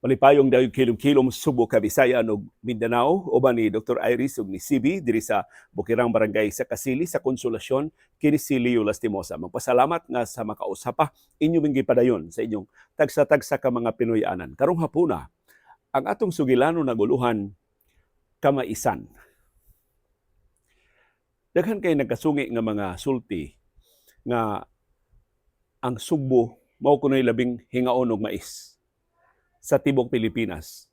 Malipayong dayong kilom-kilom, Subo, Kabisayan ug Mindanao, uban ni Dr. Iris ug ni CB diri sa Bukirang Barangay sa Kasili sa Konsolasyon. Kini si Leo Lastimosa. Magpasalamat nga sa makausa pa inyo ming gipadayon sa inyong tagsa-tagsa ka mga Pinoy-anan. Karong hapuna, ang atong sugilano naguluhan kamaisan. Daghan kay nagkasungi nga mga sulti nga ang Sugbo mao kuno'y labing hingaon og mais sa tibok Pilipinas.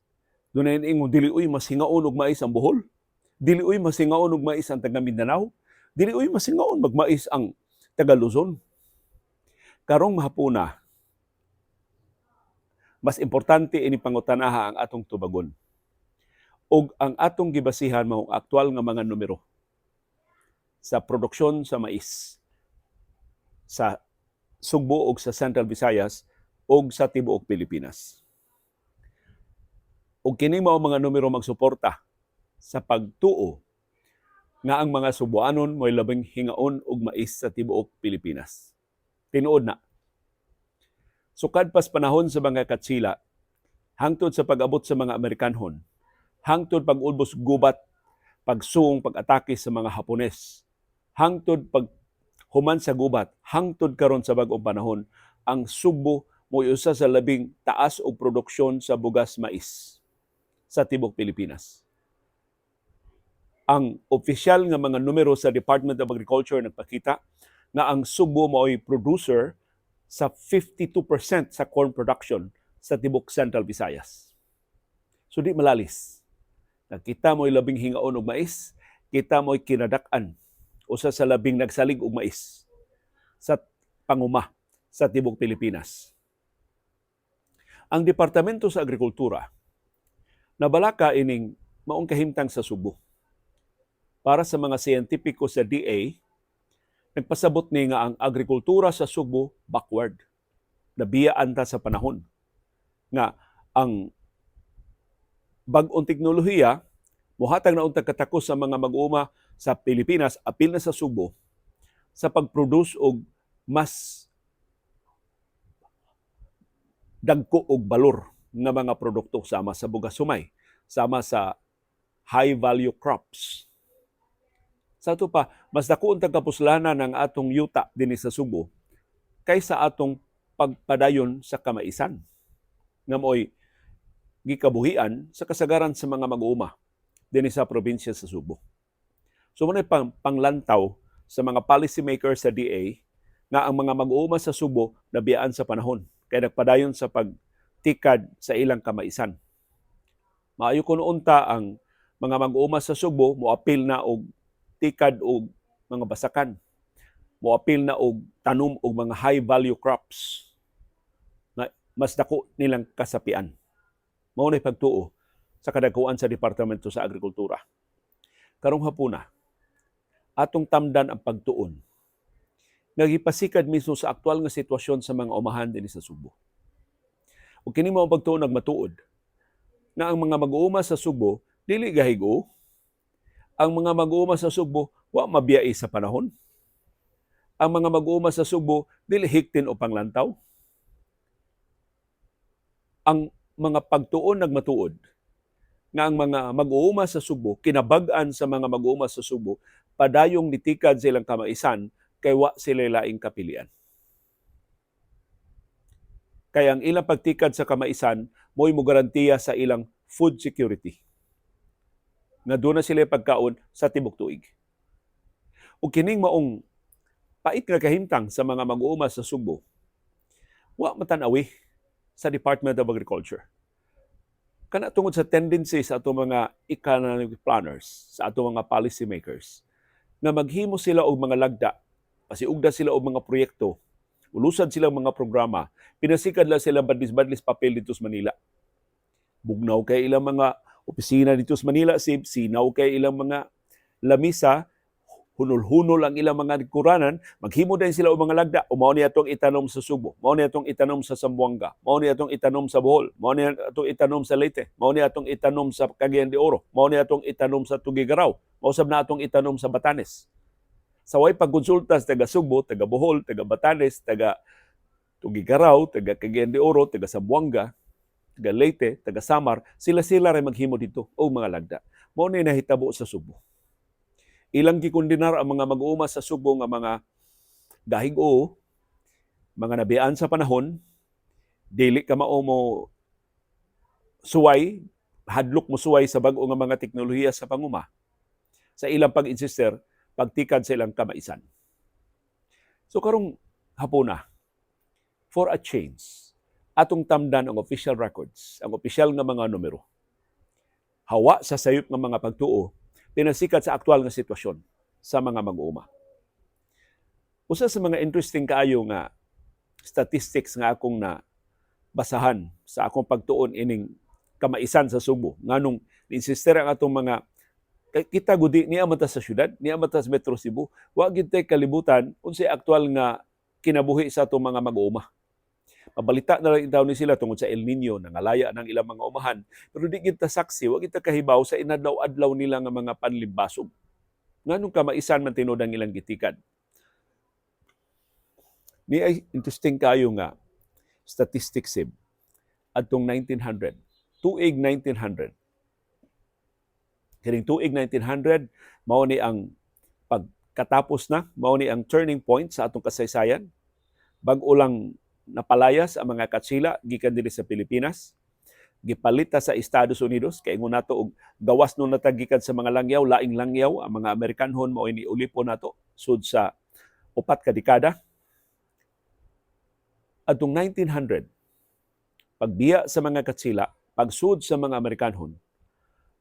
Dunay ingon, "Dili uy, mas hingaon og mais ang Bohol. Dili uy, mas hingaon og mais ang taga Mindanao. Dili uy, mas hingaon magmais ang taga Luzon." Karong mahapuna, mas importante ini pangutanaha ang atong tubagon. Og ang atong gibasihan mao ang aktual nga mga numero sa produksyon sa mais sa Sugbo ug sa Central Visayas ug sa tibuok Pilipinas. Ug kini mao mga numero magsuporta sa pagtuo nga ang mga Subuanon mo'y labing hingaon og mais sa tibuok Pilipinas. Tinuod na. Sukad pas panahon sa mga Katsila, hangtod sa pag-abot sa mga Amerikanhon, hangtod pag-ulbos gubat, pagsuong pag-atake sa mga Hapones, hangtod pag human sa gubat, hangtod karon sa bag-ong panahon, ang Sugbo mo'y usa sa labing taas og produksyon sa bugas mais sa tibok Pilipinas. Ang opisyal nga mga numero sa Department of Agriculture nagpakita nga ang Sugbo mao'y producer sa 52% sa corn production sa tibok Central Visayas. So di malalis. Kita mo'y labing hingaon og mais, kita mo'y kinadak-an usa sa labing nagsalig og mais sa panguma sa tibok Pilipinas. Ang Departamento sa Agrikultura nabalaka ining maong kahimtang sa Sugbo. Para sa mga siyentipiko sa DA, nagpasabot ni nga ang agrikultura sa Sugbo backward. Nabiyaan ta sa panahon nga ang bag-ong teknolohiya mohatag na untag katakos sa mga mag-uuma sa Pilipinas, apil na sa Sugbo, sa pag-produce og mas dagko og balor nga mga produkto sama sa bugas sumay, sama sa high value crops. Sa ato pa, mas dako untag kapuslanan ang atong yuta dinhi sa Sugbo kaysa atong pagpadayon sa kamaisan nga mo'y gikabuhian sa kasagaran sa mga mag-uuma dinhi sa probinsya sa Sugbo. So mao panglantaw sa mga policy makers sa DA nga ang mga mag-uuma sa Sugbo nabiyaan sa panahon kay nagpadayon sa pagtikad sa ilang kamaisan. Maayo kuno unta ang mga mag-uuma sa Sugbo moapil na og tikad og mga basakan. Moapil na og tanom og mga high value crops na mas dako nilang kasapian. Mao na pagtuo sa kadakuan sa Departamento sa Agrikultura. Karong hapuna, atong tamdan ang pagtuon nga gipasikad mismo sa aktual nga sitwasyon sa mga umahan dinhi sa Sugbo. Ug kini mao ang pagtuon nagmatuod nga ang mga mag-uuma sa Sugbo dili gahigo. Ang mga mag-uuma sa Sugbo wa mabiyai sa panahon. Ang mga mag-uuma sa Sugbo dili hiktin o panglantaw. Ang mga pagtuon nagmatuod nga ang mga mag-uuma sa Sugbo, kinabag-an sa mga mag-uuma sa Sugbo, padayong nitikad silang kamaisan kay wa sila laing kapilian. Kay ang ilang pagtikad sa kamaisan mo'y mogarantiya sa ilang food security. Nga duna sila pagkaon sa tibok tuig. Ug kining maong pait nga kahimtang sa mga mag-uuma sa Sugbo, wa matanawi sa Department of Agriculture. Kana tungod sa tendency sa atong mga economic planners, sa atong mga policy makers, nga maghimo sila og mga lagda, pasiugda sila og mga proyekto, ulusad sila og mga programa, pinasikad lang sila badlis-badlis papel dito sa Manila. Bugnaw kay ilang mga opisina dito sa Manila, sib, sinaw kay ilang mga lamisa, hunol-hunol ang ilang mga kuranan, maghimo din sila og mga lagda. O mao ni atong itanom sa Sugbo, mao ni atong itanom sa Zamboanga, mao ni atong itanom sa Bohol, mao ni atong itanom sa Leyte, mao ni atong itanom sa Cagayan de Oro, mao ni atong itanom sa Tuguegarao, mao sab na atong itanom sa Batanes. Sa way pagkonsulta sa taga Sugbo, taga Bohol, taga Batanes, taga Tuguegarao, taga Cagayan de Oro, taga Zamboanga, taga Leyte, taga Samar, sila-sila ray maghimo dito og mga lagda. Mao ni nahitabo sa Sugbo. Ilang gikondenar ang mga mag-uuma sa Sugbo nga mga gahig-o, mga nabiyaan sa panahon, dili ka mao mo suway, hadlok mo suway sa bag-o nga mga teknolohiya sa panguma, sa ilang pag-insister, pagtikad sa ilang kamaisan. So karong hapuna, for a change, atong tamdan ang official records, ang opisyal nga mga numero. Hawa sa sayop nga mga pagtuo, pinasikat sa aktual nga sitwasyon sa mga mag-uuma. Usa sa mga interesting kaayo nga statistics nga akong na basahan sa akong pagtuon ining kamaisan sa Sugbo, nganong insister ang atong mga kita gudi niya man ta sa syudad, niya man ta sa Metro Cebu, wa gid tay kalibutan unsay aktual nga kinabuhi sa atong mga mag-uuma. Mabalita na lang ni sila tungod sa El Nino, nangalaya ng ilang mga umahan, pero di gid ta saksi, wa gid ta kahibaw sa inadlaw-adlaw nila nga mga panlimbasog. Nganong kamaisan man tinuod ang ilang gitikad? Ni ay interesting kayo nga statistics sib adtong 1900, tuig 1900. Kining tuig 1900 mao ni ang pagkatapos na, mao ni ang turning point sa atong kasaysayan. Bag-o lang napalayas ang mga katsila gikan dinhi sa Pilipinas. Gipalita sa Estados Unidos kay ingon nato og gawas no nata gikan sa mga langyaw, laing langyaw ang mga Amerikanhon mao ni ulipon nato sud sa 4 ka dekada. Adtong 1900, pagbiya sa mga katsila, pagsud sa mga Amerikanhon,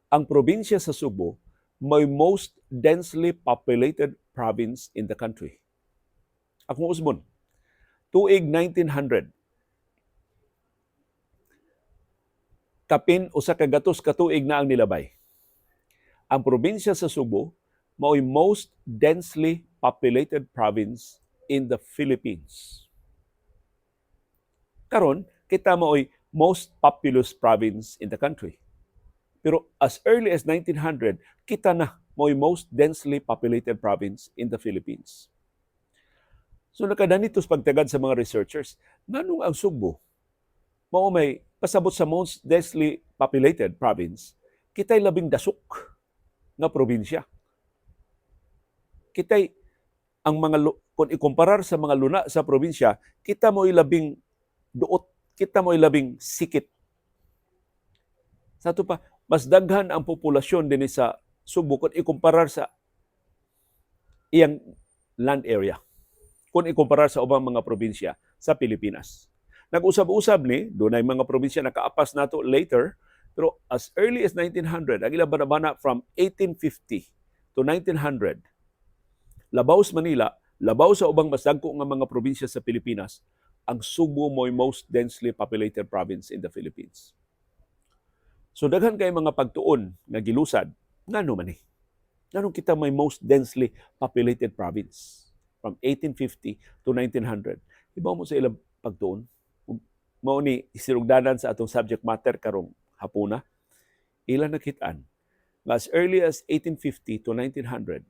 ang probinsya sa Sugbo may most densely populated province in the country. Akong usbon, tuig 1900, kapin 100 ka tuig na ang nilabay. Ang probinsya sa Sugbo mao'y most densely populated province in the Philippines. Karon, kita mao'y most populous province in the country. Pero as early as 1900, kita na mao'y most densely populated province in the Philippines. So nakadanitos pagtagad sa mga researchers, nganong ang Sugbo mao may pasabot sa most densely populated province, kita'y labing dasok nga probinsya? Kita'y ang mga kung ikumparar sa mga luna sa probinsya, kita mo'y labing duot, kita mo'y labing sikit. Sa ato pa, mas daghan ang populasyon dinhi sa Sugbo kung ikumparar sa iyang land area, kung ikumparar sa ubang mga probinsya sa Pilipinas. Nag-usab-usab ni, dunay mga probinsya nakaapas nato later, pero as early as 1900, ang ilang banabana from 1850 to 1900, labaw sa Manila, labaw sa ubang mas dagko nga mga probinsya sa Pilipinas, ang Sugbo mo'y most densely populated province in the Philippines. So daghan kay mga pagtuon nga gilusad, ngano man ni? Nganong kita may most densely populated province from 1850 to 1900? Ibaw mo sa ilang pagtuon. Mao ni sinugdanan sa atong subject matter karong hapuna. Ilang nakitaan nga as early as 1850 to 1900,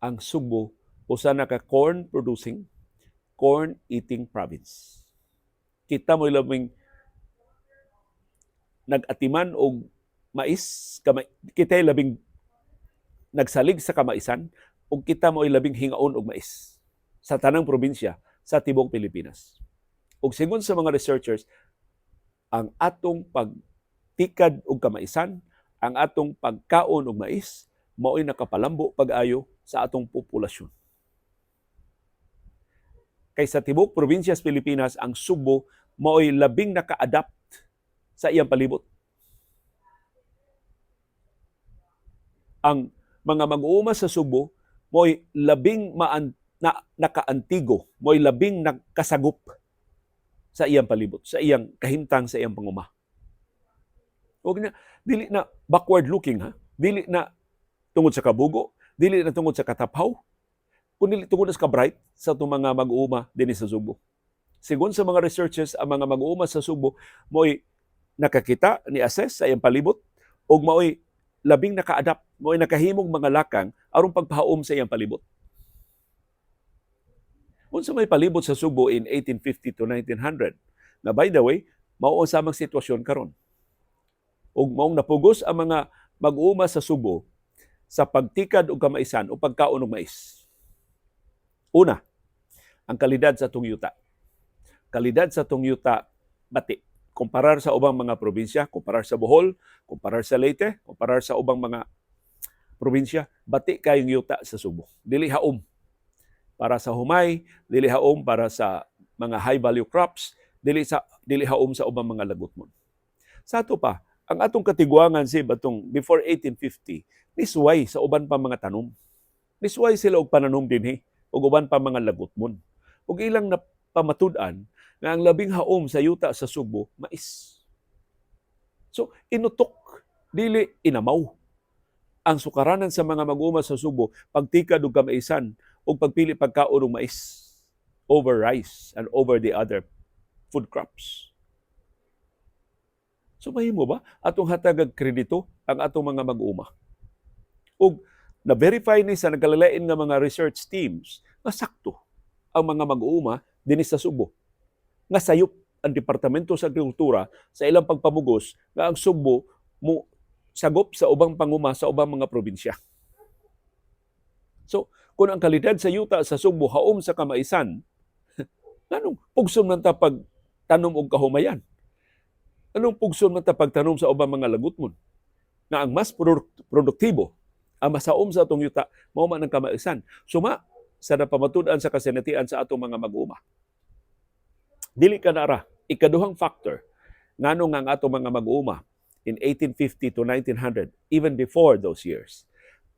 ang Sugbo usa na ka corn producing, corn eating province. Kita mo labing nag-atiman og mais, kita labing nagsalig sa kamaisan ug kita mo'y labing hingaon og mais sa tanang probinsya sa tibuok Pilipinas. Ug sigon sa mga researchers, ang atong pagtikad og kamaisan, ang atong pagkaon og mais, mao'y nakapalambo pag-ayo sa atong populasyon. Kay sa tibuok probinsya sa Pilipinas, ang Sugbo mao'y labing naka-adapt sa iyang palibot. Ang mga mag-uuma sa Sugbo mo'y labing nakaantigo, mo'y labing nagkasagop sa iyang palibot, sa iyang kahimtang, sa iyang panguma. Huwag na, dili na backward looking ha. Dili na tungod sa kabugo, dili na tungod sa kataphaw, kundi tungod sa kabright sa itong mga mag-uuma dinhi sa Sugbo. Sigon sa mga researchers, ang mga mag-uuma sa Sugbo mo'y nakakita ni assess sa iyang palibot ug mao'y labing naka-adapt, mao'y nakahimog mga lakang aron pagpahaom sa iyang palibot. Unsa may palibot sa Sugbo in 1850 to 1900? Na by the way, Mao ang samang sitwasyon karon. Ug maong napugos ang mga mag-uuma sa Subo sa pagtikad og kamaisan o pagkaon og mais. Una, ang kalidad sa atong yuta. Kalidad sa atong yuta, bati. Kumparar sa ubang mga probinsya, kumparar sa Bohol, kumparar sa Leyte, kumparar sa ubang mga probinsya, bati kayong yuta sa Subo. Dili haom para sa humay, dili haom para sa mga high value crops, dili haom sa ubang mga lagutmon. Sa ato pa, ang atong katiguangan si batong before 1850, nisuway sa uban pa mga tanom. Nisuway sila og pananom dinhi ug uban pa mga lagutmon. Ug ilang napamatud-an nga ang labing haom sa yuta sa Subo, mais. So inutok, dili inamaw, ang sukaranan sa mga mag-uma sa Subo pagtikad og kamaisan ug pagpili pagkaon og mais over rice and over the other food crops. So mahimo ba atong hatagag kredito ang atong mga mag-uma? Ug na-verify ni sa nagkalalain nga mga research teams nga sakto ang mga mag-uuma dinhi sa Subo. Nga sayop ang Departamento sa Agrikultura sa ilang pagpamugos nga ang Subo mo sagop sa ubang panguma sa ubang mga probinsya. So, kung ang kalidad sa yuta sa Subo haom sa kamaisan, nganong pugson man ta pag tanom og kahumayan? Anong pugson man ta pagtanom sa ubang mga lagutmon? Na ang mas produktibo, ang masaom sa atong yuta, mao man ang kamaisan. Suma sa napamatud-an sa kasinatian sa atong mga mag-uuma. Dili ka nara, ikaduhang factor, ngano nga ang atong mga mag-uuma in 1850 to 1900, even before those years,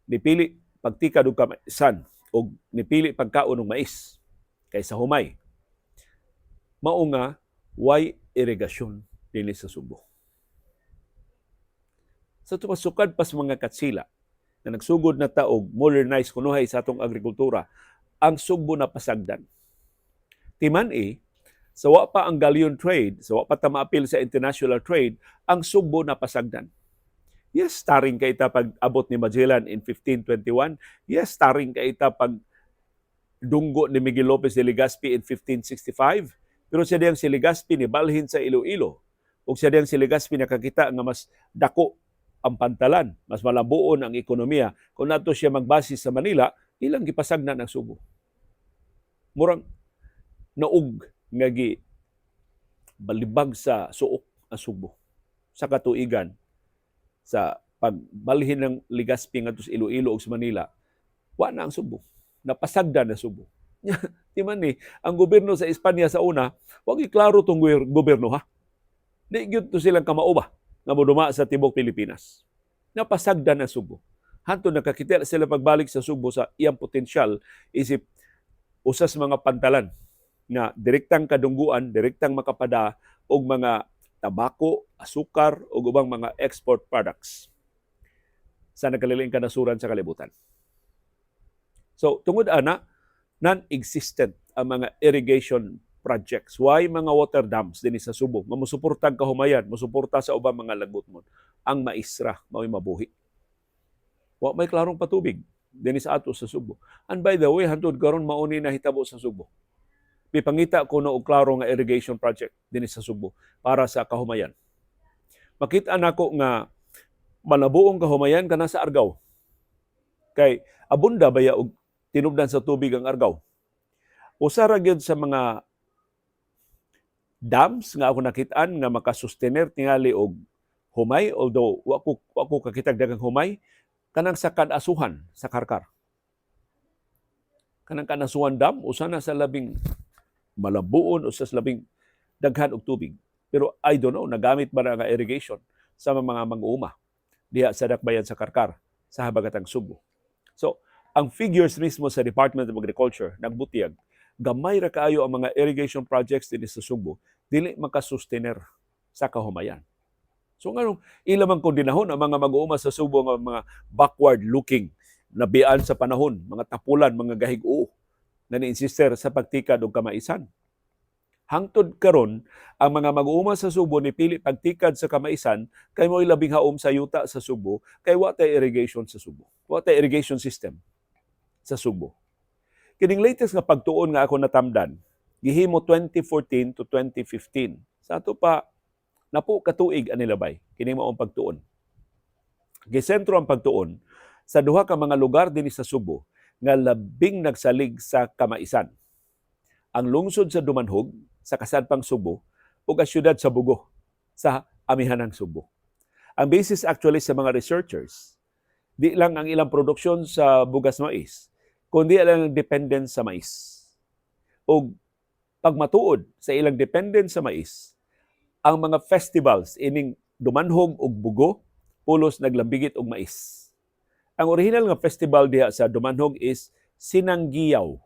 nipili pagtikad og kamaisan og nipili pagkaon og mais kaysa humay. Mao nga way irigasyon dinhi sa Subo. Sa sukad pa sa mga Katsila na nagsugod na ta og modernize kunuhay sa atong agrikultura, ang Sugbo na pasagdan. Timan eh, sa wa pa ang galleon trade, sa wa pa ta maapil sa international trade, ang Sugbo na pasagdan. Yes, taring kay ta pag abot ni Magellan in 1521. Yes, taring kay ta pag dunggo ni Miguel Lopez de Legazpi in 1565. Pero siya diyang si Legazpi ni balhin sa Iloilo. Ug siya diyang si Legazpi nakakita nga mas dako ang pantalan, mas malabuon ang ekonomiya. Kung nato siya magbase sa Manila, ilang gipasagnan ang Subo. Murang naug nga gi balibag sa suok ang Subo sa katuigan sa pagbalhin ng Legazpi ngadto sa Iloilo ug sa Manila, wa na ang Subo. Napasagdan na Subo. Di man ni, ang gobyerno sa Espanya sa una, wag klaro tong gobyerno ha. Di gyud to silang kamao ba nga moduma sa tibok Pilipinas. Napasagdan ang Subo. Hantod nakakita sila pagbalik sa Subo sa iyang potensyal isip usas mga pantalan nga direktang kadungguan, direktang makapada og mga tabako, asukar ug ubang mga export products sa nagkalilaing kanasuran sa kalibutan. So, tungod ana, non-existent ang mga irrigation projects. Why mga water dams dinhi sa Subo nga mosuportag kahumayan, mosuporta sa ubang mga lagutmon? Ang maisra mao'y mabuhi. Wa may klarong patubig dinhi sa ato sa Subo. And by the way, hantod karon mao ni nahitabo sa Subo. Pipangita ko no og klaro nga irrigation project dinhi sa Subo para sa kahumayan. Makita nako nga manabuong kahumayan kana sa Argao. Kay abunda baya og tinubdan sa tubig ang Argao. Usa ra gyud sa mga dams nga ako nakitaan nga makasustener tingali og humay, although wa ko kakitag daghang humay, kanang sa Kanasuhan sa Karkar. Kanang Kanasuhan Dam, usa na sa labing malabuon, usa sa labing daghan og tubig. Pero I don't know, nagamit ba na nga irrigation sa mga mag-uuma diha sa dakbayan sa Karkar sa habagatang Subo? So, ang figures mismo sa Department of Agriculture nagbutiyag gamay ra kaayo ang mga irrigation projects dinhi sa Subo, dili makasustener sa kahumayan. So nganong ila man kung dinahon ang mga mag-uuma sa Subo nga mga backward looking, nabian sa panahon, mga tapulan, mga gahig-uo na ni-insister sa pagtikad og kamaisan? Hangtod karon, ang mga mag-uuma sa Subo ni pili pagtikad sa kamaisan kay mo'y labing haom sa yuta sa Subo, kay wa tay irrigation sa Subo. Wa tay irrigation system sa Subo. Kining latest nga pagtuon nga ako natamdan, gihimo 2014 to 2015. Sa ato pa Napo katuig ani labay kini maong pagtuon. Gisentro ang pagtuon sa duha ka mga lugar dinhi sa Subo nga labing nagsalig sa kamaisan: ang lungsod sa Dumanhog sa kasadpang Subo ug ang syudad sa Bugo sa amihanang Subo. Ang basis actually sa mga researchers, di lang ang ilang produksyon sa bugas mais, kundi ang dependence sa mais. Og pagmatuod sa ilang dependence sa mais, ang mga festivals ining Dumanhog ug Bugo pulos naglambigit og mais. Ang original nga festival diha sa Dumanhog is Sinanggiyaw.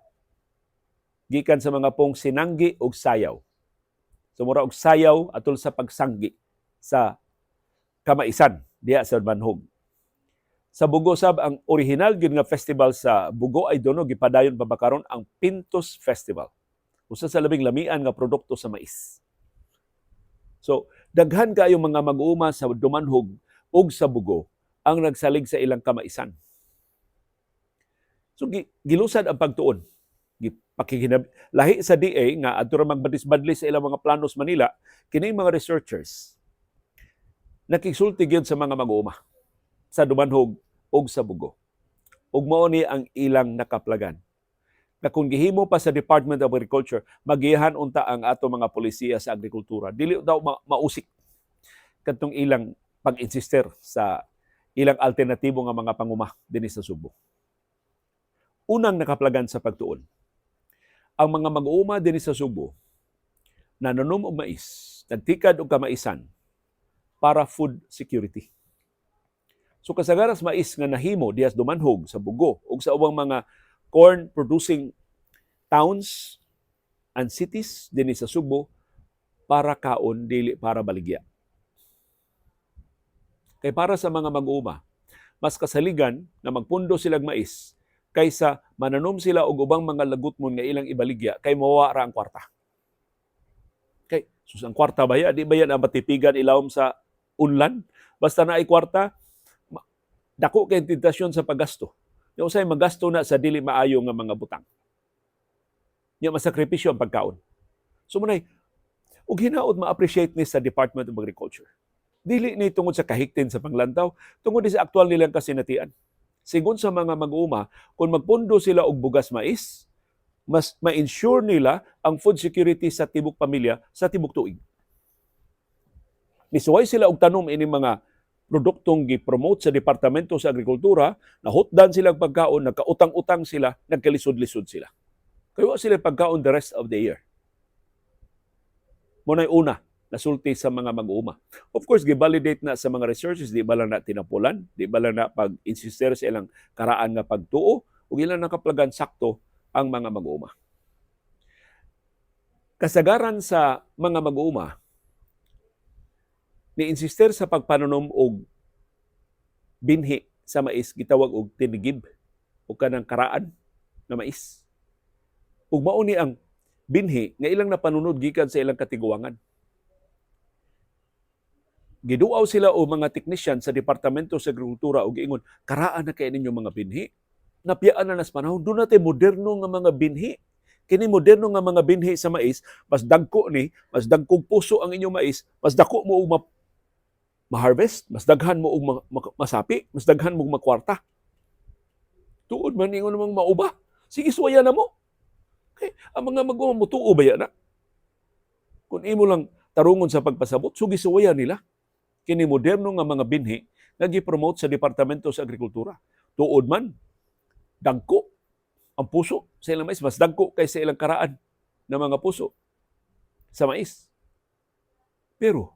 Gikan sa mga pong sinanggi ug sayaw. So mura og sayaw atol sa pagsanggi sa kamaisan diha sa Dumanhog. Sa Bugo sab, ang original gyud nga festival sa Bugo ay dono gipadayon pa ba karon, ang Pintos Festival. Usa sa labing lamian nga produkto sa mais. So daghan kaayo mga mag-uuma sa Dumanhog ug sa Bugo ang nagsalig sa ilang kamaisan. So gilusad ang pagtuon. Gipakikinab lahi sa DA nga adto ra magbadlis-badlis sa ilang mga planos Manila, kini mga researchers nakigsulti gyud sa mga mag-uuma sa Dumanhog ug sa Bugo. Ug mao ni ang ilang nakaplagan, na kung gihimo pa sa Department of Agriculture, magiyahan unta ang ato mga polisiya sa agrikultura. Dili daw mausik kadtong ilang pag-insister sa ilang alternatibo nga mga panguma dinhi sa Subo. Unang nakaplagan sa pagtuon, ang mga mag-uuma dinhi sa Subo nananom og mais, nagtikad og kamaisan para food security. So kasagaran sa mais nga nahimo diha sa Dumanhog, sa Bugo ug sa ubang mga corn producing towns and cities dinhi sa Subo para kaon, dili para baligya. Kay para sa mga mag-uuma, mas kasaligan nga magpundo silag mais kaysa mananom sila og ubang mga lagutmon nga ilang ibaligya kay mawa ra ang kwarta. Kay sus, ang kwarta baya, di ba yan ang matipigan ilawom sa unlan? Basta naay kwarta, dako kay tentasyon sa paggasto. Yung usay magasto na sa dili maayo nga mga butang. Nya masakripisyo ang pagkaon. So munay ug hinaot ma-appreciate ni sa Department of Agriculture. Dili ni tungod sa kahiktin sa panglantaw, tungod ni sa aktual nilang kasinatian. Sigon sa mga mag-uuma, kung magpundo sila og bugas mais, mas ma-ensure nila ang food security sa tibok pamilya sa tibok tuig. Nisuway sila og tanom ini mga produktong gi-promote sa Departamento sa Agrikultura, nahutdan sila og pagkaon, nagkautang-utang sila, nagkalisod-lisod sila. Kaya wa sila pagkaon the rest of the year. Muna'y una nasulti sa mga mag-uuma. Of course, gi-validate na sa mga researchers, di ba lang na tinapulan, di ba lang na pag-insister sa ilang karaan nga pagtuo, ug ilang nakaplagan sakto ang mga mag-uuma. Kasagaran sa mga mag-uuma ni-insister sa pagpananom og binhi sa mais gitawag og tinigib o kanang karaan nga mais. Ug mao ni ang binhi nga ilang napanunod gikan sa ilang katiguangan. Giduaw sila o mga technician sa Departamento sa Agrikultura og giingon, "Karaan na kay ninyo mga binhi. Napiyaan na nas panahon, duna tay moderno nga mga binhi. Kini moderno nga mga binhi sa mais, mas dagko ni, mas dagkog puso ang inyong mais, mas dako mo og ma-harvest, mas daghan mo og masapi, mas daghan mo og makwarta." "Tuod man?" Ingon namang mauba. "Sige, suwaya na mo." Okay, ang mga mag-uuma mutuo ba na? Kung imo lang tarungon sa pagpasabot, so gisuwaya nila kini moderno nga mga binhi nga gi-promote sa Departamento sa Agrikultura. Tuod man, dagko ang puso sa ilang mais, mas dagko kaysa ilang karaan ng mga puso sa mais. Pero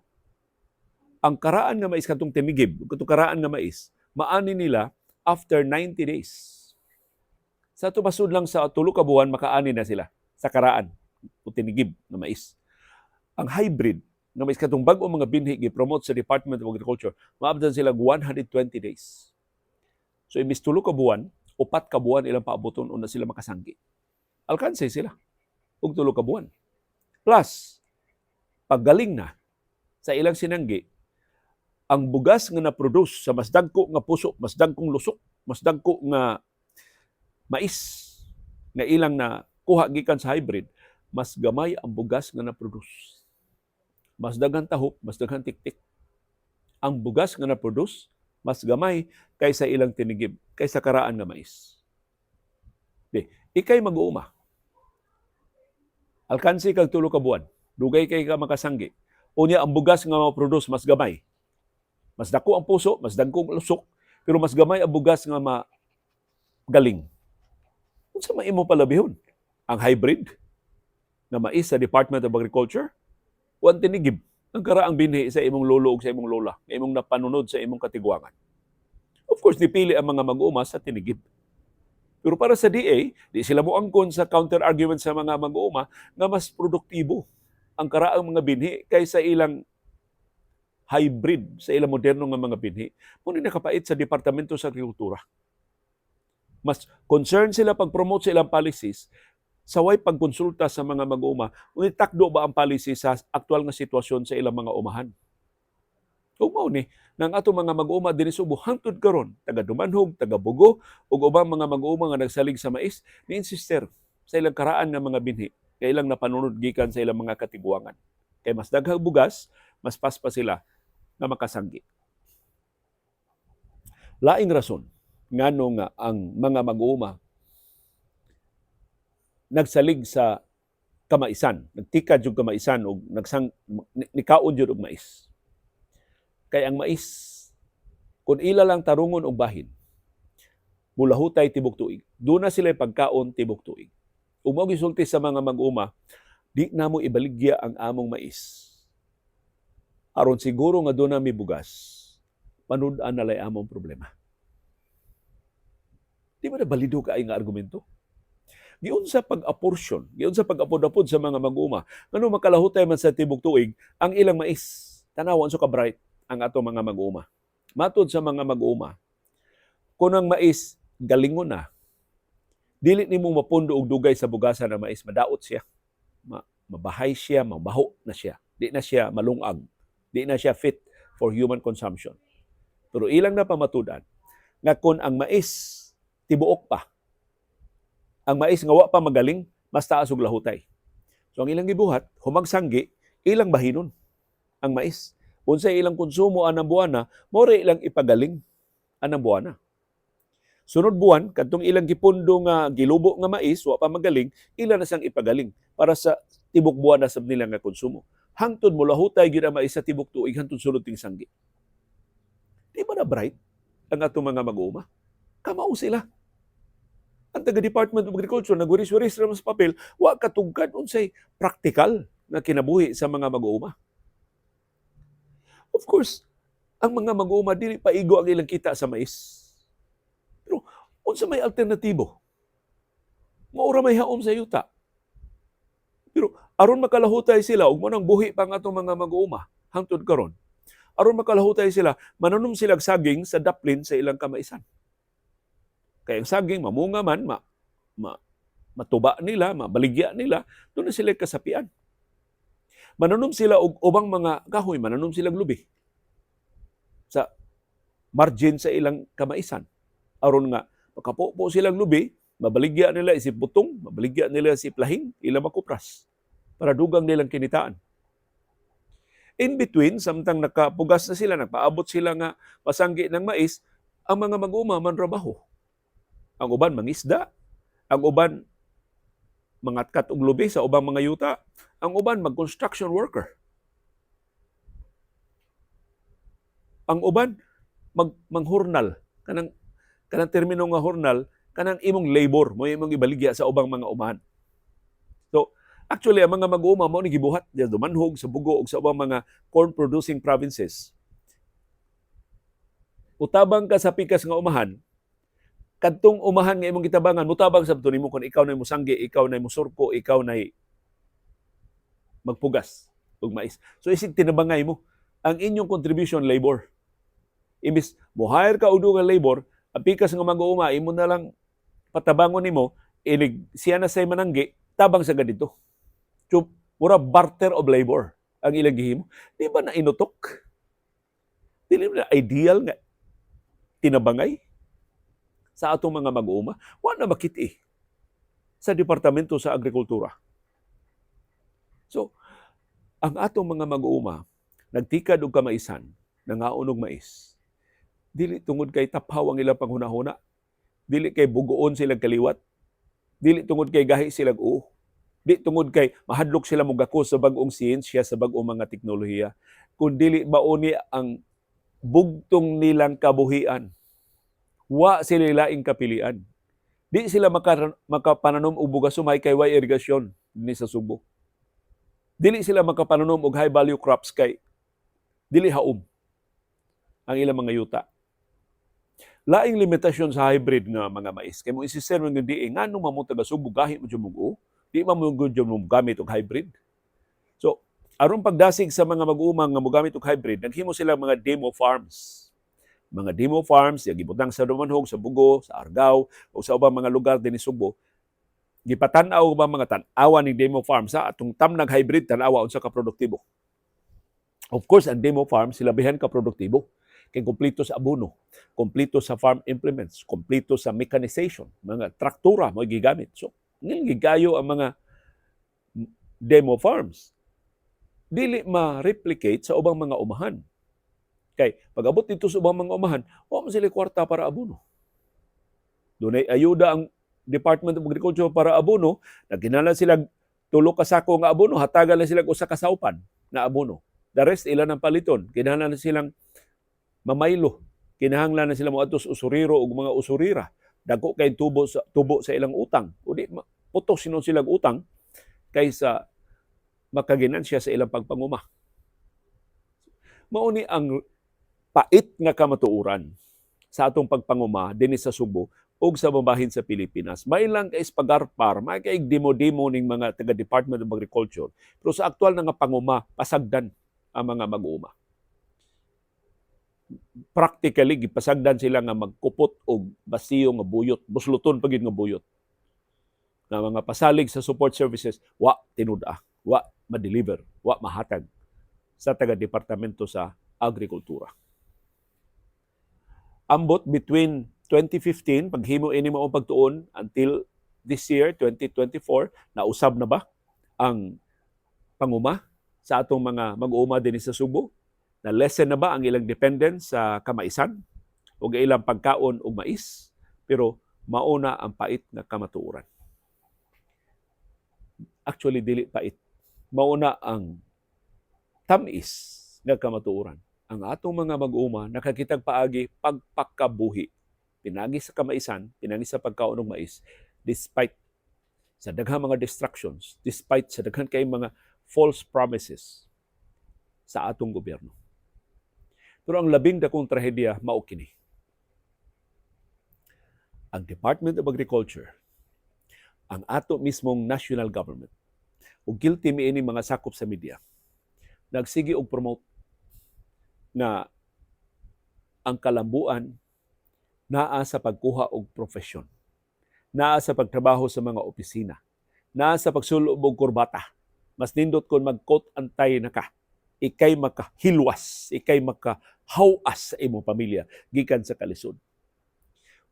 ang karaan nga mais, katong tinigib, katong karaan nga mais, maani nila after 90 days. Sa tubasud lang sa 3 ka buwan makaani na sila sa karaan o tinigib nga mais. Ang hybrid nga mais, katong bag-o mga binhi gi-promote sa Department of Agriculture, maabtan sila 120 days. So imbis 3 ka buwan, 4 ka buwan ilang paaboton una sila makasanggi. Alkanse sila og 3 ka buwan. Plus, paggaling na sa ilang sinanggi, ang bugas nga na-produce sa mas dagko nga puso, mas dagkong lusok, mas dagko nga mais nga ilang na kuha gikan sa hybrid, mas gamay ang bugas nga na-produce. Mas daghan tahop, mas daghan tiktik. Ang bugas nga na-produce mas gamay kaysa ilang tinigib, kaysa karaan nga mais. Di, ikay mag-uuma. Alkansi kag 3 ka buwan, dugay kay ka makasanggi. Unya ang bugas nga ma-produce mas gamay. Mas dako ang puso, mas dagkong lusok, pero mas gamay ang bugas nga magaling. Unsa may imo palabihon? Ang hybrid nga mais sa Department of Agriculture o ang tinigib, ang karaang binhi sa imong lolo ug sa imong lola, nga imong napanunod sa imong katigwangan? Of course, dipili ang mga mag-uuma sa tinigib. Pero para sa DA, di sila moangkon sa counter-argument sa mga mag-uuma nga mas produktibo ang karaang mga binhi kaysa ilang hybrid, sa ilang moderno nga mga binhi. Mao ni nakapait sa Departamento sa Agrikultura. Mas concerned sila pag-promote sa ilang policies sa way pagkonsulta sa mga mag-uuma kung takdo ba ang policy sa aktual nga sitwasyon sa ilang mga umahan. Ug mao ni nang ato mga mag-uuma dinhi Subo hangtod karon, taga Dumanhog, taga Bogo ug ubang mga mag-uuma nga nagsalig sa mais, ni-insister sa ilang karaan nga mga binhi kay ilang napanunod gikan sa ilang mga katiguangan. Kay mas daghang bugas, mas paspas sila nga makasanggi. Laing rason ngano nga ang mga mag-uuma nagsalig sa kamaisan, nagtikad yung kamaisan og nagsang nikaon jud og mais. Kay ang mais, kung ila lang tarungon og bahin, mulahutay tibok tuig. Duna sila pagkaon tibok tuig. Ug mao gisulti sa mga mag-uma, "Di namo ibaligya ang among mais. Aron siguro nga duna mi bugas, panud-an na lay among problema." Di ba na balido kaayo nga argumento? Giunsa pag-aporsyon, giunsa pag-apod-apod sa mga mag-uuma, ngano makalahutay man sa tibok tuig ang ilang mais? Tanawan so ka bright ang ato mga mag-uuma. Matod sa mga mag-uuma, kung ang mais galingon na, dili nimo mapundo og dugay sa bugasan ang mais, madaot siya. Mabahay siya, mabaho na siya. Di na siya malungag. Di na siya fit for human consumption. Pero ilang na pamatudan nga kung ang mais tibuok pa, ang mais nga wa pa magaling, mas taas og lahutay. So ang ilang gibuhat, humagsanggi, ilang bahinon ang mais. Unsay ilang konsumo anang buwana, mao ilang ipagaling anang buwana. Sunod buwan, kadtong ilang gipundo nga gilubo nga mais, wa pa magaling, ila na siyang ipagaling para sa tibok buwan na sab nila nga konsumo. Hangtod mo lahutay gyud ang mais sa tibok tuig hangtod sunod ting sanggi. Di ba na bright ang atong mga mag-uuma? Kamao sila. Ang taga Department of Agriculture nagwiris-wiris ra sa papel, wa katugkad unsay praktikal na kinabuhi sa mga mag-uuma. Of course, ang mga mag-uuma dili paigo ang ilang kita sa mais. Pero unsa may alternatibo? Mao ra may haom sa yuta. Pero aron makalahutay sila ug mo nang buhi pa ang atong mga mag-uuma hangtod karon. Aron makalahutay sila, mananom sila saging sa daplin sa ilang kamaisan. Kay ang saging mamunga man, ma, ma matuba nila, mabaligya nila, duna sila kasapian. Mananom sila og ubang mga kahoy, mananom sila og lubi sa margin sa ilang kamaisan. Aron nga makapupo silang lubi, mabaligya nila isip butong, mabaligya nila isip lahing, ilang makupras para dugang nilang kinitaan. In between, samtang nakapugas na sila, nagpaabot sila nga pasanggi ng mais, ang mga mag-uma manrabaho. Ang uban mangisda, ang uban mangatkat og lubi sa ubang mga yuta, ang uban mag-construction worker. Ang uban mag manghurnal, kanang kanang termino nga hurnal, kanang imong labor mo imong ibaligya sa ubang mga umahan. So, actually ang mga mag-uuma mao ni gibuhat diya Dumanhog, sa Bogo ug sa ubang mga corn producing provinces. Utabang ka sa pikas nga umahan, kadtong umahan nga imong gitabangan mutabang sab to nimo kung ikaw na mosanggi, ikaw na mosurko, ikaw na magpugas og mais. So isig tinabangay mo ang inyong contribution, labor. Imbis mo hire ka og dugang labor, ang pikas nga mag-uuma imo na lang patabangon nimo, inig siya na say mananggi, tabang sa ganito. So, mura barter of labor ang ilang gihimo. Di ba na inutok? Dili ba na ideal nga tinabangay sa atong mga mag-uuma? Wa na makit-i sa Departamento sa Agrikultura. So, Ang atong mga mag-uuma nagtikad og kamaisan, nangaon og mais. Dili tungod kay taphaw ang ilang panghunahuna, dili kay bugoon silang kaliwat, dili tungod kay gahi silang uo, di tungod kay mahadlok sila mogako sa bag-ong siyensya, sa bag-ong mga teknolohiya, kun dili mao ni ang bugtong nilang kabuhian. Wa sila laing kapilian. Di sila makapananom og bugas sumay kay way irigasyon ni sa Subo. Dili sila makapananom og high value crops kay dili haom ang ilang mga yuta. Laing limitasyon sa hybrid nga mga mais. Kay mo insistir mo nga di ngano man mo taga Subo, gahi mo jud mo, di man mo gud mo gamit og hybrid. So, aron pagdasig sa mga mag-uuma nga mogamit og hybrid, naghimo sila mga demo farms. Mga demo farms, yang gibutang sa Dumanjug, sa Bogo, sa Argao, o sa ubang mga lugar dinhi Subo. Gipatan-aw ba mga tan-awa ning demo farm sa atong tamnag hybrid, tan-awa unsa ka produktibo. Of course, ang demo farm silabihan ka produktibo kay kompleto sa abono, kompleto sa farm implements, kompleto sa mechanization, mga traktora mo gigamit. So, ngil gigayo ang mga demo farms. Dili ma-replicate sa ubang mga umahan. Kay pag-abot dito sa ubang mga umahan, wa man sila kwarta para abono. Dunay ayuda ang Department of Agriculture para abono, nagkinahanglan sila tulo ka sako nga abono, hatagan lang sila usa ka saupan na abono. The rest ila nang paliton. Kinahanglan na silang mamaylo. Kinahanglan na sila moadto sa usurero ug mga usurira. Dagko kay tubo sa ilang utang. O di putos sinon silang utang kaysa makaginansya sa ilang pagpanguma. Mao ni ang pait nga kamatuoran sa atong pagpanguma dinhi sa Subo ug sa mabahin sa Pilipinas. May lang kay ispagarpar, may kay demo-demo ning mga taga Department of Agriculture. Pero sa aktual na nga panguma, pasagdan ang mga mag-uuma. Practically gipasagdan sila nga magkupot og basiyo nga buyot, busluton pa gid nga buyot. Nga mga pasalig sa support services wa tinud-a, wa ma-deliver, wa mahatag sa taga Departamento sa Agrikultura. Ambot between 2015 paghimo ini mao pagtuon until this year 2024, nausab na ba ang panguma sa atong mga mag-uuma dinhi sa Subo? Na lessen na ba ang ilang dependence sa kamaisan o ilang pagkaon og mais? Pero mauna ang pait nga kamatuoran. Actually, dili pait. Mauna ang tamis nga kamatuoran. Ang atong mga mag-uuma nakakitag paagi pagpakabuhi pinagi sa kamaisan, pinagi sa pagkaon og mais, despite sa daghang mga distractions, despite sa daghan kay mga false promises sa atong gobyerno. Pero ang labing dakong trahedya mao kini. Ang Department of Agriculture, ang ato mismong national government, ug guilty mi ini mga sakop sa media, nagsige og promote nga ang kalambuan naa sa pagkuha og profesyon, naa sa pagtrabaho sa mga opisina, naa sa pagsulob og kurbata. Mas nindot kon mag-coat and tie na ka. Ikay makahilwas, ikay makahawas sa imong pamilya gikan sa kalisod.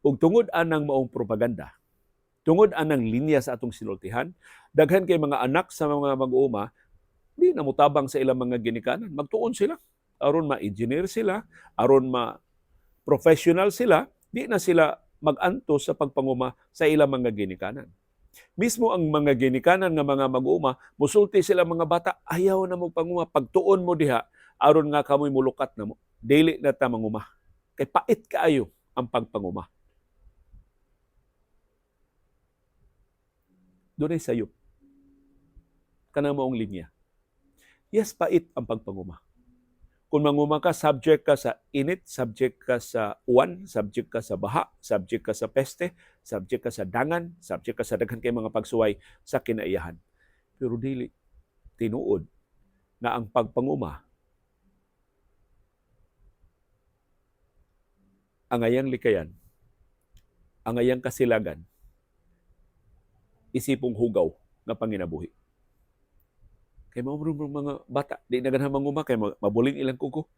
Ug tungod anang maong propaganda, tungod anang linya sa atong sinultihan, daghan kay mga anak sa mga mag-uuma di na motabang sa ilang mga ginikanan. Magtuon sila aron ma-engineer sila, aron ma professional sila, di na sila mag-antos sa pagpanguma sa ilang mga ginikanan. Mismo ang mga ginikanan nga mga mag-uuma, musulti sila mga bata, "Ayaw na mo panguma, pagtuon mo diha, aron nga kamoy mulukat na mo. Dili na ta manguma. Kay pait kaayo ang pagpanguma." Dunay sayop. Kanang maong linya. Yes, pait ang pagpanguma. Kung manguma ka, subject ka sa init, subject ka sa uwan, subject ka sa baha, subject ka sa peste, subject ka sa dangan, subject ka sa daghan kay mga pagsuway sa kinaiyahan. Pero dili tinuod na ang pagpanguma ang ayang likayan, ang ayang kasilagan, isipong hugaw nga panginabuhi. Kay mao mga bata, di na ganahan manguma kay mabuling ilang kuko.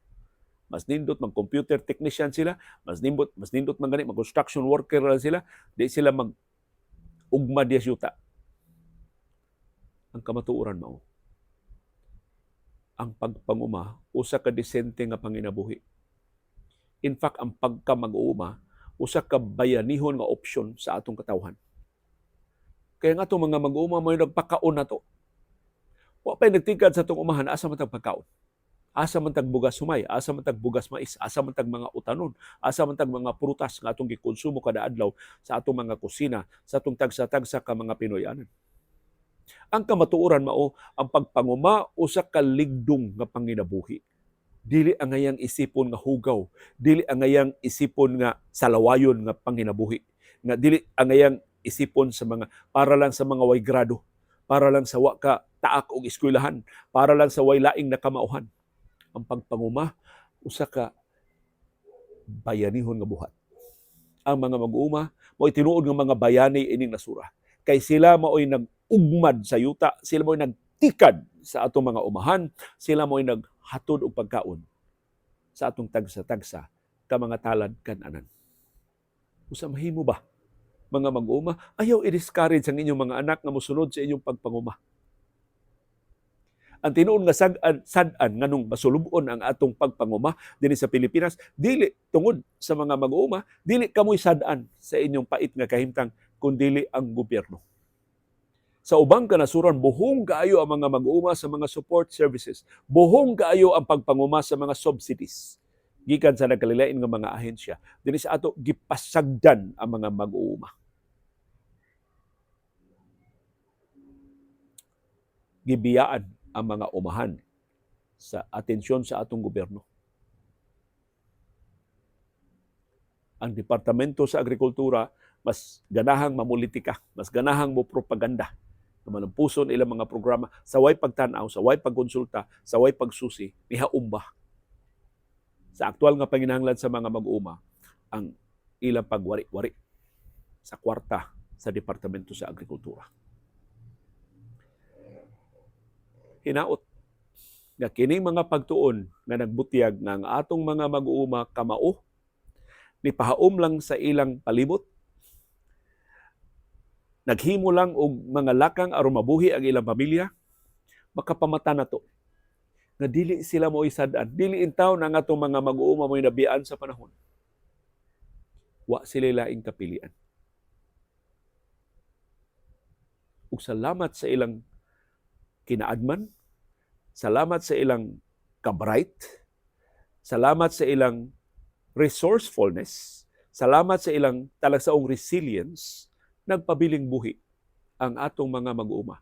Mas nindot mag computer technician sila, mas nindot man gani mag construction worker lang sila, di sila mag ugma diya yuta. Ang kamatuoran mao. Ang pagpanguma usa ka disente nga panginabuhi. In fact, ang pagkamag-uuma usa ka bayanihon nga opsyon sa atong katawhan. Kaya nga atong mga mag-uuma mo nagpakaon nato. Wa pa'y nagtikad sa atong umahan, asa man tag pagkaon? Asa man tag bugas sumay, asa man tag bugas mais, asa man tag mga utanon, asa man tag mga prutas nga atong gikonsumo kada adlaw sa atong mga kusina, sa atong tagsa-tagsa ka mga Pinoyanan? Ang kamatuoran mao ang pagpanguma usa ka ligdong nga panginabuhi. Dili angayang isipon nga hugaw, dili angayang isipon nga salawayon nga panginabuhi, nga dili angayang isipon sa mga para lang sa mga way grado, para lang sa wa ka taak og eskwelahan, para lang sa way laing nakamauhan. Ang pagpanguma usa ka bayanihon nga buhat. Ang mga mag-uuma mao'y tinuod nga mga bayani ining nasura. Kay sila mao'y nag-ugmad sa yuta, sila mao'y nagtikad sa atong mga umahan, sila mao'y naghatod og pagkaon sa atong tagsa-tagsa ka mga talad kan-anan. Usa mahimo ba, mga mag-uuma, ayaw i-discourage ang inyong mga anak nga mosunod sa inyong pagpanguma? Ang tinuod nga sad-an nganong masulub-on ang atong pagpanguma dinhi sa Pilipinas, dili tungod sa mga mag-uuma, dili kamoy sad-an sa inyong pait nga kahimtang, kundili ang gobyerno. Sa ubang kanasuran, buhong kaayo ang mga mag-uuma sa mga support services. Buhong kaayo ang pagpanguma sa mga subsidies gikan sa nagkalilain nga mga ahensya. Dinhi sa ato, gipasagdan ang mga mag-uuma. Gibiyaan ang mga umahan sa atensyon sa atong gobyerno. Ang Departamento sa Agrikultura mas ganahang mamulitika, mas ganahang mo propaganda. Malampuson ilang mga programa sa way pagtan-aw, sa way pagkonsulta, sa way pagsusi, nihaumba sa aktual nga panginahanglan sa mga mag-uuma ang ilang pagwari-wari sa kwarta sa Departamento sa Agrikultura. Hinaot nga kining mga pagtuon nga nagbutyag nga ang atong mga mag-uuma kamao ni pahaom lang sa ilang palibot, naghimo lang og mga lakang aron mabuhi ang ilang pamilya, makapamata na to nga dili sila mo'y sad-an, dili intaw na ang atong mga mag-uuma mo'y nabiyaan sa panahon. Wa sila laing kapilian. Ug salamat sa ilang kinaadman, salamat sa ilang kabright, salamat sa ilang resourcefulness, salamat sa ilang talagsaong resilience, nagpabiling buhi ang atong mga mag-uuma.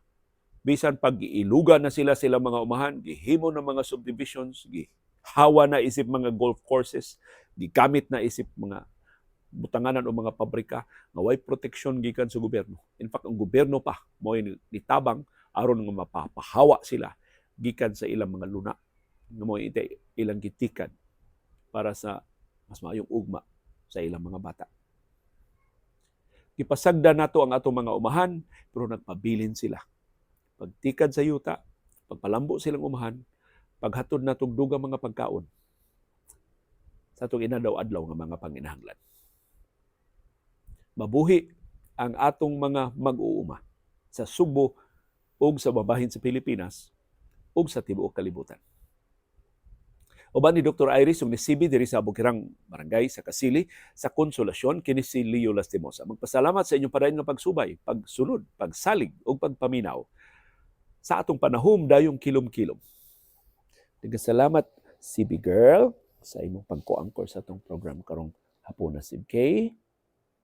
Bisan pag giilugan na sila silang mga umahan, gihimo na mga subdivisions, gihawa na isip mga golf courses, gigamit na isip mga butanganan o mga pabrika nga way proteksyon gikan sa gobyerno. In fact, ang gobyerno pa mo'y nitabang aron nga mapapahawa sila gikan sa ilang mga luna nga mo'y ilang gitikan para sa mas maayong ugma sa ilang mga bata. Gipasagda nato ang atong mga umahan, pero nagpabilin sila. Pagtikad sa yuta, pagpalambo silang umahan, paghatod natong dugang mga pagkaon sa atong inadlaw-adlaw nga mga panginahanglan. Mabuhi ang atong mga mag-uuma sa Sugbo ug sa babahin sa Pilipinas ug sa tibuok kalibutan. Uban ni Dr. Iris ug ni CB diri sa Bukirang Barangay sa Kasili sa Konsolasyon, kini si Leo Lastimosa. Magpasalamat sa inyong padayon nga pagsubay, pagsunod, pagsalig ug pagpaminaw sa atong panahom dayong kilom-kilom. Nagkasalamat, CB girl, sa imong pagko-anchor sa atong program karong hapon na, CBK.